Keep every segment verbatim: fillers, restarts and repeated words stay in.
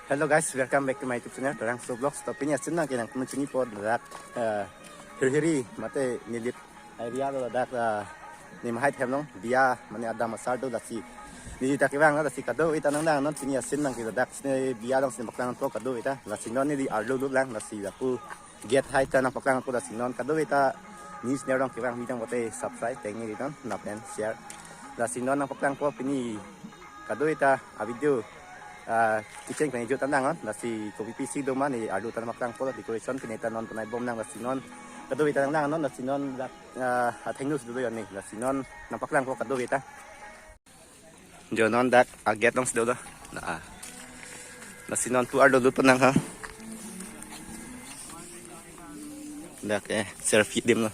Hello guys, welcome back to my YouTube channel, Terangso Vlogs. To pini asin nang kenang kami chini po ladak, eh, Hirhiri mate Nilip area lo ladak, eh, Nimhai Themlong biya mane adam asar do lasi. Neli ta kevang lasi kadokave ta nangdang non pini asin nang ke ladak sini biya alongsi nangpaklang po kadokave ta. Lasi non neli arlo lut lang lasi lapu gate hai ta nangpaklang po lasi non kadokave ta news nerong kevang video bote subscribe tengni non lapen share. Lasi non nangpaklang po pini kadokave ta a video, ah, kitchen pen jut tandang non lasi kopi pisi do mane arlo ta nangpaklang po decoration pine ta non bonai bom nang lasi non kadokave ta nangdang non lasi non dak, ah, athengno si do yon ni lasi non nangpaklang po kadokave ta. Jo non dak a gate alongsi do do. Na. Lasi non pu arlo lut po nang ha. Dak eh selfie adim lo.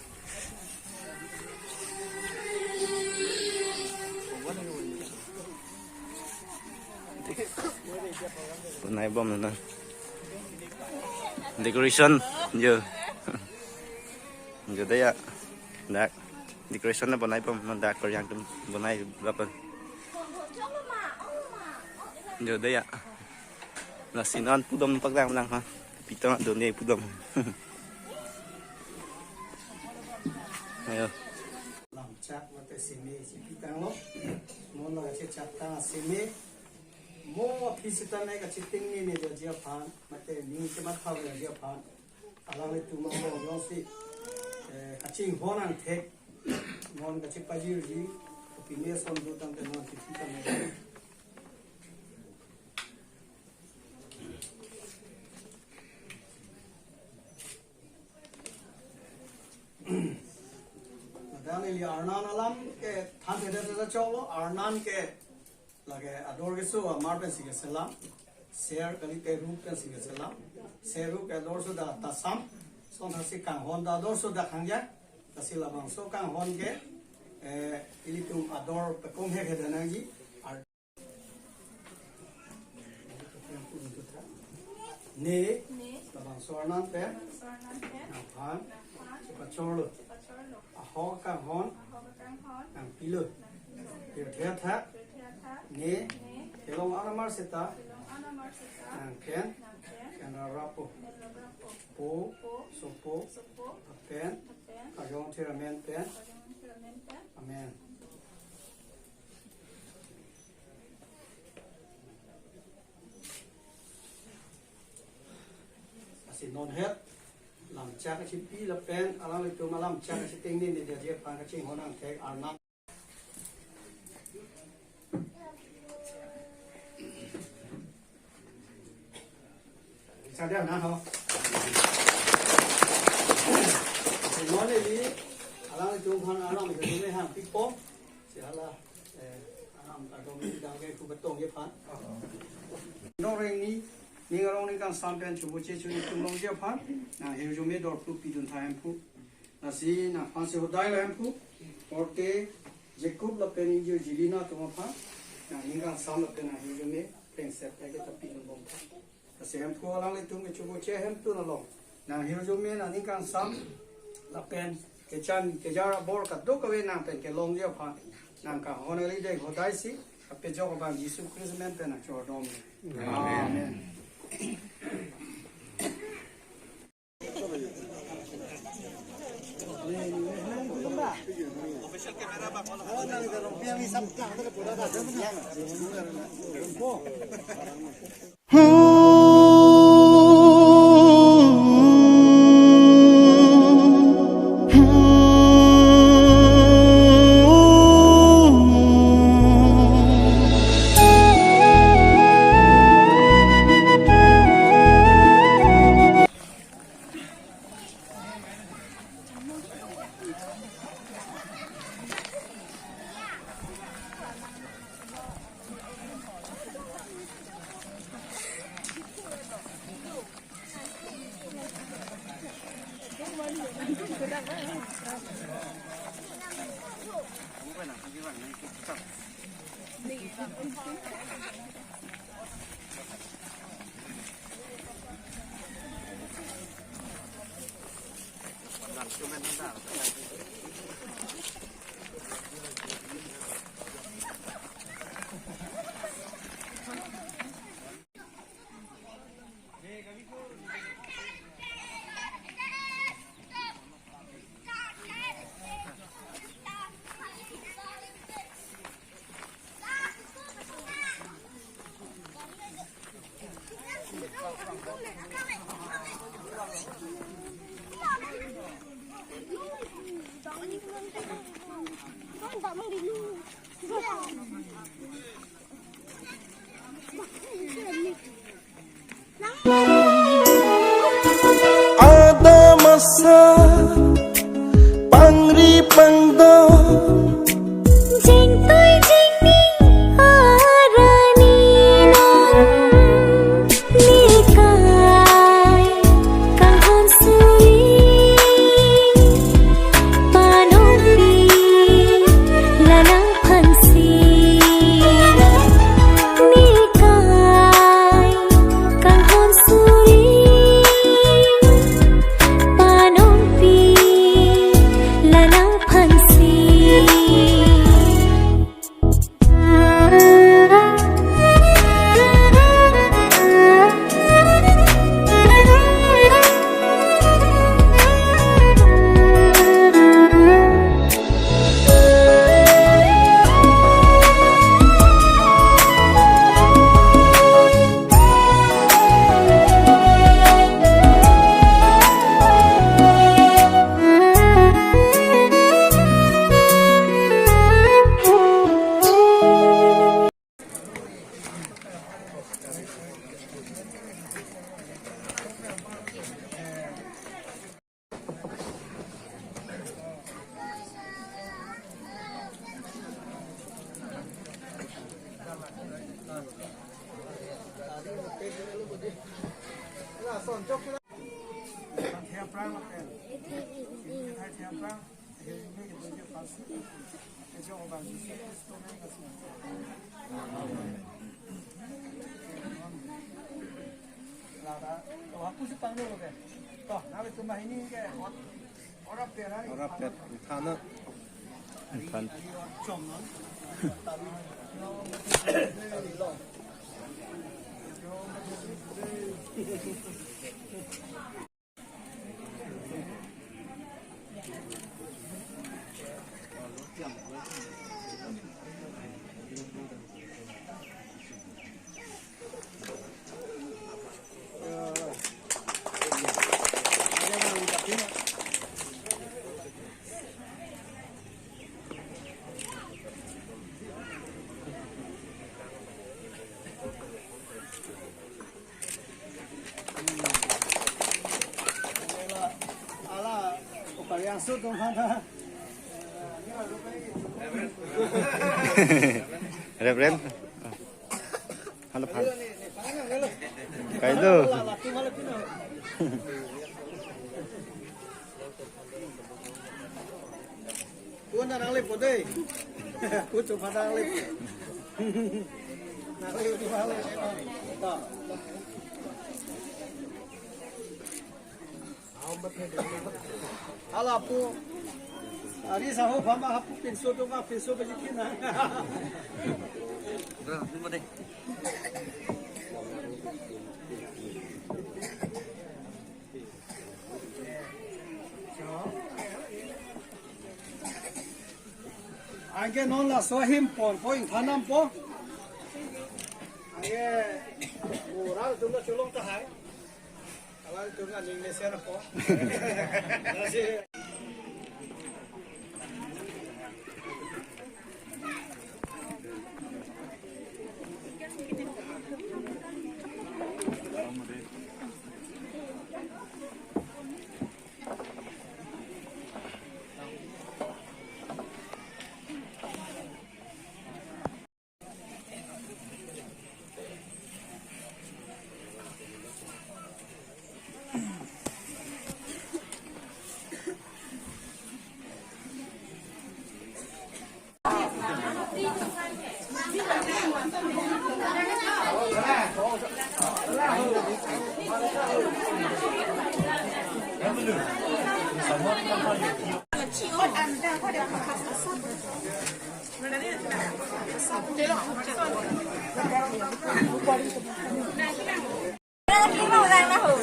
Bonai bom na. Decoration jo. Jo dei ya. Dak decoration na bonai bom na dak koryang tum bonai lapen. Jo dei ya. Lasi non pudom paklang lang ha. Pitang do ne pudom. Ayo. Lamchak mate seme si pitang lo. Mo la chechak tang seme. Mo aphi sitame kachitengni ne jaji aphan mate ning kematha jaji aphan. Alanglitum abang jongsi, eh, kachinghon angthek, non kachepajirji, kopine son do tangte non chithi tame. Ladak neli Arnan alam ke than theda theda choklo, Arnan ke lake ador keso amar pensi keselam. Ser kalite rup pensi keselam. Ser rup ke ador so dak tasam. Son thasi kanghon ta ador so dak hangja. Lasi labangso kanghon ke, eh, ilitum ador pekom hek heda nangji. Ar- Ne. Ne. Labangso Arnan pen. Labangso Arnan pen. Nangphan. Nangphan. Chepachorlo. Chepachorlo. Ahok akanghon. Ahok akanghon. Nangpilo. Nangpilo. Pirthe athak. Pirthe athak. Ne. Ne. Kelong an amar seta. Kelong an amar seta. Nangkeng. Nangkeng. Kenra rapo. Kenra rapo. Po. Po. Sopo. Sopo. Lapen. Lapen. Kajong thiramen pen. Kajong thiramen pen. Amen. Lasi non het lamchak chipi lapen alanglitum alamchak chitengni ne jaji aphan kachinghon angthek Arnan. Sadar na ho. Lasi non neli alanglitum aphan alam itu ne hang pipo. Si hala, eh, alam kadom ni dang ke ku betong ye phan. Nong reng ni, ning arong ning kangsam pen chumbu che chuni tum longji aphan, nang hirjume dor phu pidun tha Hemphu. Lasi nangphan si hodai lo Hemphu, porte Jacob lapen ingjir Jelina atum aphan, nang ning kangsam lapen nang hirjume, plengset ta ke ta pidun bom tha. Lasi Hemphu alanglitum kechokoche hemtun along nang hirjume nang ning kangsam lapen kechan kejar abor kadokave nang pen kelongji aphan nang kanghon alideng hodai si apejok abang Jisu Khristo amen pen nang chordom. Amen. Amen. Adam asa pangri pangdong, jengtui jengni arani non, nilkai kanghon suri panongpi lalang phansi, nilkai kanghon suri panongpi lalang phansi. Ora pet thana. Than. Reverend. Halo, Pak. Kailo. Kuan nanglip po dei. Kuan chupa nanglip. Nanglip, nanglip. Hala pu. Ari saho pama hapu pinso to ma pinso baji kina. Anke non laso ahim ponpo, ingthan dampo. Anke moral atum ta cholong tahai. Alanglitum aning le share po.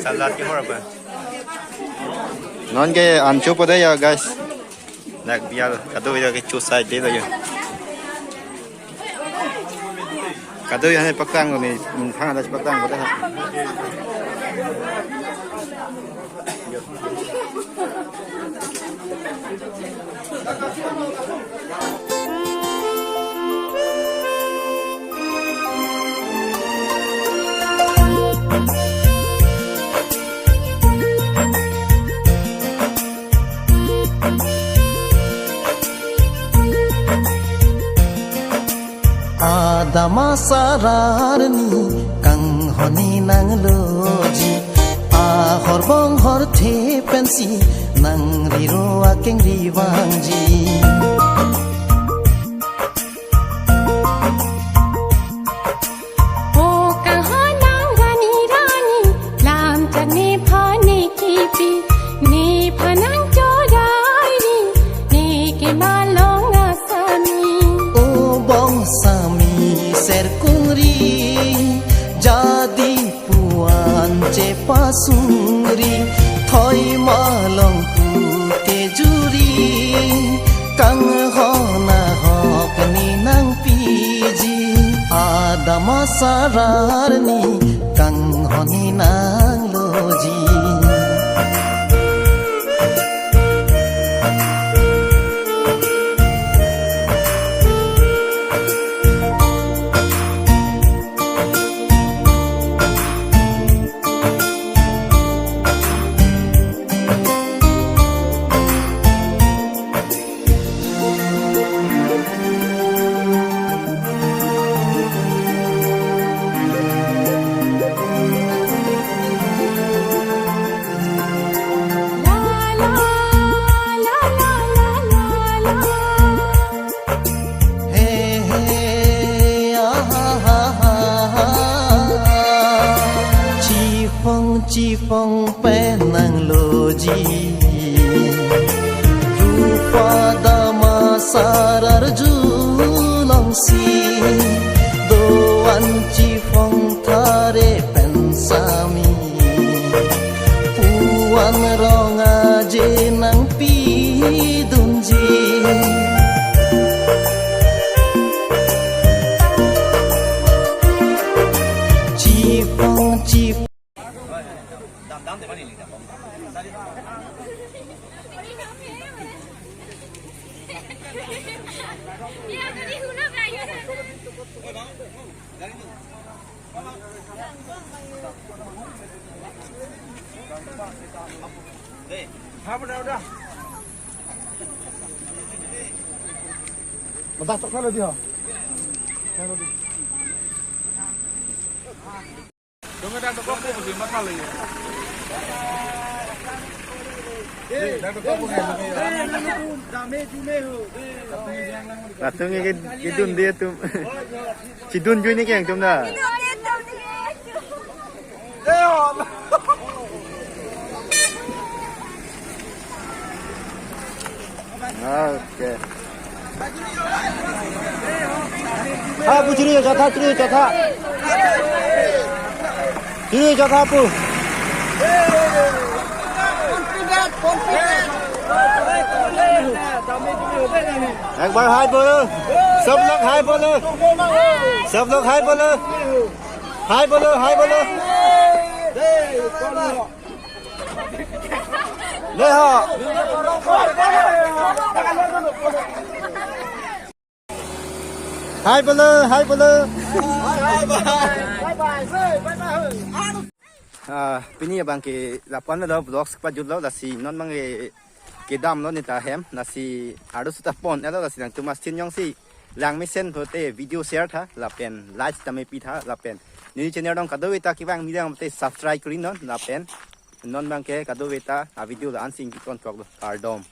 Salad ke hor apa? Non ke an chopo dei ya, guys. Dak biar kado ya ke chusai dei ya. Kado ya ne pakang ni, thang ada pakang ko dah. Amasar arni kanghon-i nangloji, ahor bonghor the pensi nangriro akengri vangji. O kanghon nangrani rani, lam chak nephan nekipi, nephan nangchorai ri, neke malong asami. O bongsami serkungri, jadi puan chepasungri, thoi malong pu kejuri, kanghon ahok ne nangpiji, adam asar arni kanghon-i nangloji. He, he, ah, ha, ha, ha, ha. Chiphong, chiphong pen nangloji. Rupa dam asar arjulongsi, do-an chiphong thare pensami. Puan rong aje nangpidunji. Chiphong, chiphong. Udah, udah, udah. Masuk sana dia. Sana dia. Latum ke, kedun dia tum. Chidunjui neke nangtum da. Okay. Ha, pu chiri jatha, chiri jatha. Chiri jatha pu. एक बार हाय बोलो। सब लोग हाय बोलो। सब लोग हाय बोलो। हाय बोलो, हाय बोलो। ले हो। हाय बोलो, हाय बोलो। Ah, pini abang ke lapu-an lo, vlogs pajutlo, lasi non abang ke kedamlo neta hem, lasi ardo seta pon-etlo, lasi nangtum asin jongsi langmesen pulote video share tha, lapen like tame pitha, lapen neli channel along kadokave ta kevang midang pulote subscribe korinon, lapen non abang ke kadokave ta a video la-an si ington koklo, kardom.